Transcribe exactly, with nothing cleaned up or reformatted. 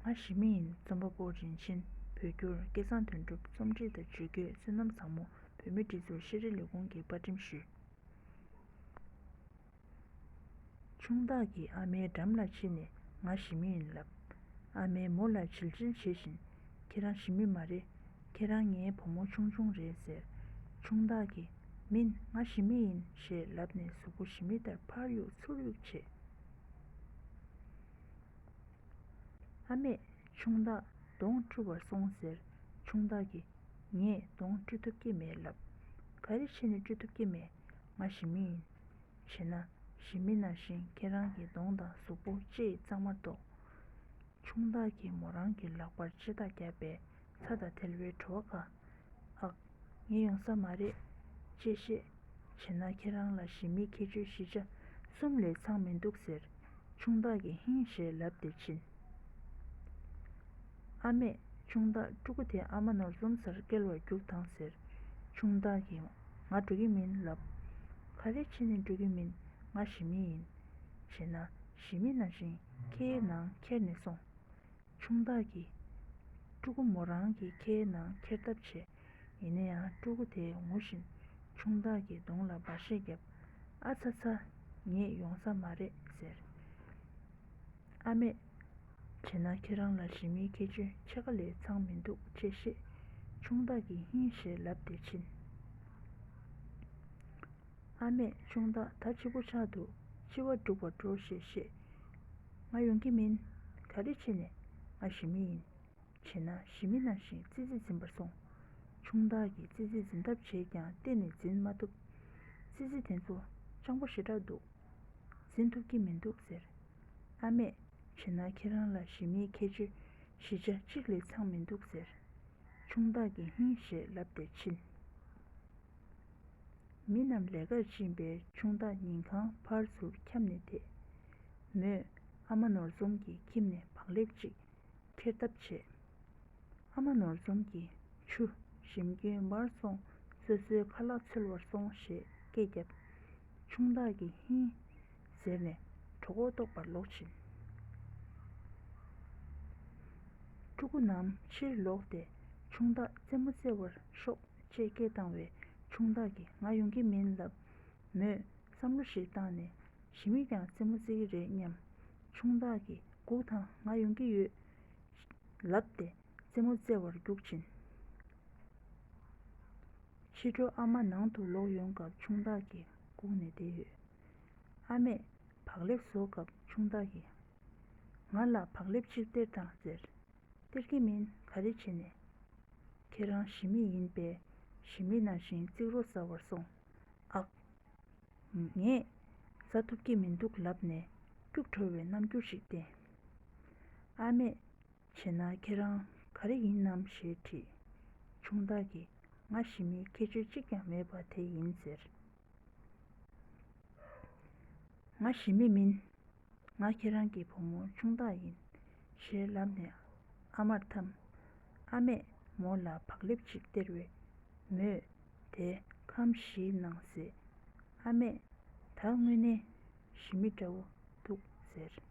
ང་ཞི་མི་ཡིན། རྩོམ་པ་པོ་རིན་ཆེན། བོད་སྒྱུར་སྐལ་བཟང་དོན་གྲུབ། རྩོམ་སྒྲིག་དང་བརྗོད་བཀོད་བསོད་ནམས་བཟང་མོ། བོད་མིའི་སྒྲིག་འཛུགས་ཤེས་རིག་ལས་ཁུངས་ཀྱིས་པར་སྐྲུན་ཞུས། ཆུང་བདག་གིས་ཨ་མའི་འགྲམ་ལ་ཕྱིན་ནས་ང་ཞི་མི་ཡིན་ལབ། ཨ་མས་མོ་ལ་བྱིལ་བྱིལ་བྱེད་བཞིན། ཁྱེད་རང་ཞི་མི་མ་རེད། ཁྱེད་རང་ངའི་བུ་མོ་ཆུང་ཆུང་རེད་ཟེར། ཆུང་བདག་གིས་མིན། ང་ཞི་མི་ཡིན་ཞེས་ལབ་ནས་གཟུགས་པོ་ཞི་མི་ལྟར་ཕར་གཡུག་ཚུར་གཡུག་བྱས། ཨ་མས་ཆུང་བདག་གདོང་བཀྲུ་བར་སོང་ཟེར། ཆུང་བདག་གིས་ངས་གདོང་བཀྲུ་ཐུབ་ཀྱི་མེད་ལབ། ག་རེ་བྱས་ནས་བཀྲུ་ཐུབ་ཀྱི་མེད། ང་ཞི་མི་ཡིན། བྱས་ན་ཞི་མི་ནང་བཞིན་ཁྱེད་རང་གི་གདོང་དང་གཟུགས་པོ་ལྕེ་ཡིས་གཙང་མ་འདུག། ཆུང་བདག་གིས་མོ་རང་གི་ལག་པར་ལྕེ་ཐག་བརྒྱབ་པས་ཚྭ་དང་ཐལ་བའི་བྲོ་བ་ཁ། ཨག། ངས་ཡོང་ས་མ་རེད། ཅེས་བཤད། བྱས་ན་ཁྱེད་རང་ལ་ཞི་མིའི་ཁྱད་ཆོས་བཞི་ཆ་གསུམ་ལས་ཚང་མི་འདུག་ཟེར། ཆུང་བདག་གིས་ཧིང་ཞེས་ལབ་སྟེ་ཕྱིན། ཨ་མས་ཆུང་བདག་ཕྲུ་གུ་དེ་ཨ་མ་ནོར་འཛོམས་སར་སྐྱེལ་བར་རྒྱུགས་དང་ཟེར། ཆུང་བདག་གིས་ང་འགྲོ་གི་མིན་ལབ། ག་རེ་བྱས་ནས་འགྲོ་གི་མིན། ང་ཞི་མི་ཡིན། བྱས་ན་ཞི་མི་ནང་བཞིན་ཁའི་ནང་ཁྱེར་ནས་སོང་། ཆུང་བདག་གིས་ཕྲུ་གུ་མོ་རང་གི་ཁའི་ནང་ཁྱེར་ཐབས་བྱས། ཡིན་ན་ཡང་ཕྲུ་གུ་དེས་ངུ་བཞིན་ཆུང་བདག་གི་གདོང་ལ་འབའ་ཞིག་བརྒྱབ། ཨ་ཚ་ཚ། ངས་ཡོང་ས་མ་རེད་ཟེར། ཨ་མས། བྱས་ན་ཁྱེད་རང་ལ་ཞི་མིའི་ཁྱད་ཆོས་ཕྱེད་ཀ་ལས་ཚང་མི་འདུག་ཅེས་བཤད། ཆུང་བདག་གིས་ཧིང་ཞེས་ལབ་སྟེ་ཕྱིན། ཨ་མས་ཆུང་བདག་ད་འཕྱི་པོ་ཆགས་འདུག། འཕྱི་བ་སྒྲུག་པར་འགྲོ་ཞེས་བཤད། ང་ཡོང་གི་མིན། ག་རེ་བྱས་ནས། ང་ཞི་མི་ཡིན། བྱས་ན་ཞི་མི་ནང་བཞིན་ཙི་ཙི་འཛིན་པར་སོང་། ཆུང་བདག་གིས་ཙི་ཙི་འཛིན་ཐབས་བྱས་ཀྱང་གཏན་ནས་འཛིན་མ་ཐུབ། ཙི་ཙི་དེ་ཚོ་སྤྱང་པོ་ཞེ་དྲག་འདུག། འཛིན་ཐུབ་ཀྱི་མི་འདུག་ཟེར། ཨ་མས། བྱས་ན་ཁྱེད་རང་ལ་ཞི་མིའི་ཁྱད་ཆོས་བཞི་ཆ་གཅིག་ལས་ཚང་མི་འདུག་ཟེར། ཆུང་བདག་གིས་ཧིང་ཞེས་ལབ་སྟེ་ཕྱིན། མི་རྣམས་ལས་ཀར་ཕྱིན་པས་ཆུང་བདག་ཉིན་གང་ཕར་ཚུར་འཁྱམས་ནས་བསྡད། མོས་ཨ་མ་ནོར་འཛོམས་ཀྱི་ཁྱིམ་ནས་བག་ལེབ་ཅིག་ཁྱེར་ཐབས་བྱས། ཨ་མ་ནོར་འཛོམས་ཀྱིས་ཆུ་ཞིམ་རྐྱེན་མར་སོང་། སོ་སོའི་ཁ་ལག་འཚོལ་བར་སོང་ཞེས་སྐད་བརྒྱབ། ཆུང་བདག་གིས་ཧིང་ཟེར་ནས་གྲོད་ཁོག་ལྟོགས་པར་ལོག་ཕྱིན། ཕྲུ་གུ་རྣམས་ཕྱིར་ལོག་སྟེ་ཆུང་བདག་རྩེད་མོ་རྩེ་བར་ཤོག་ཅེས་སྐད་བཏང་བས་ཆུང་བདག་གིས་ང་ཡོང་གི་མིན་ལབ། མོས་བསམ་བློ་ཞིག་བཏང་ནས་ཞི་མི་ཀྱང་རྩེད་མོ་རྩེ་གི་རེད་སྙམ། ཆུང་བདག་གིས་སྒུག་དང་ང་ཡོང་གི་ཡོད། ལབ་སྟེ་རྩེད་མོ་རྩེ་བར་རྒྱུགས་ཕྱིན། ཕྱི་དྲོ་ཨ་མ་ནང་དུ་ལོག་ཡོང་སྐབས་ཆུང་བདག་གིས་སྒུག་ནས་བསྡད་ཡོད། ཨ་མས་བག་ལེབ་བཟོ་སྐབས་ཆུང་བདག་གིས། ང་ལ་བག་ལེབ་ཅིག་སྟེར་དང་ཟེར། སྟེར་གྱི་མིན། ག་རེ་བྱས་ནས། ཁྱེད་རང་ཞི་མི་ཡིན་པས་ཞི་མི་ནང་བཞིན་རྩིག་རོ་ཟ་བར་སོང་། ཨག། ངས་ཟ་ཐུབ་ཀྱི་མི་འདུག་ལབ་ནས་སྐྱུག་བྲོ་བའི་རྣམ་འགྱུར་ཞིག་བསྟན། ཨ་མས། བྱས་ན་ཁྱེད་རང་ག་རེ་ཡིན་ནམ་ཞེས་དྲིས། ཆུང་བདག་གིས་ང་ཞི་མིའི་ཁྱད་ཆོས་གཅིག་ཀྱང་མེད་པ་དེ་ཡིན་ཟེར། ང་ཞི་མི་མིན། ང་ཁྱེད་རང་གི་བུ་མོ་ཆུང་བདག་ཡིན། ཞེས་ལབ་ནས་ཨ་མར་འཐམས། ཨ་མས་མོ་ལ་བག་ལེབ་ཅིག་སྟེར་བས། མོས་དེ་ཁམ་བཞིའི་ནང་བཟས། ཨ་མས། ད་དངོས་གནས་ཞི་མི་འདྲ་བོ་འདུག་ཟེར།